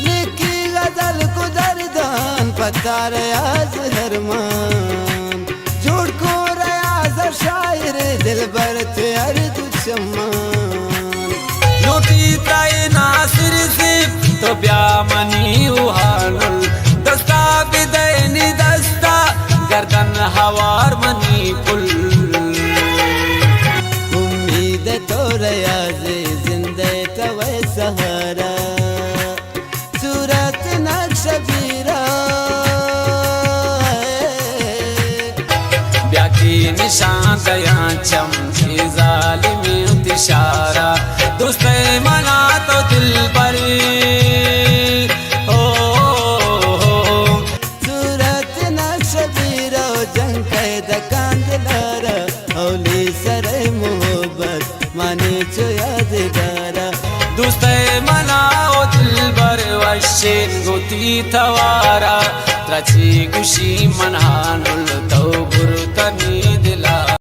لکی غزل کو دردان پتار یاز ہرمان، جوڑ کو ریاض شاعر دلبر تے ہر دو چمان۔ لوٹی تائے ناصر زیب تو بیا منی اوہانل، دستا بدینی دستا گردن ہوار منی پل۔ امید تو ریاض زندہ تو سہارا، صورت نقش بیرا۔ بیا کی نشان دیاں چم کی ظالمی تشارا، دوست منا تو دلبر۔ او، صورت نقش بیرا، جنگ قید کاند لارا، اولی سر محبت مانی چو یادگارا۔ دوست منا او دلبر وشین گوتی توارا، ترا چی گوشی من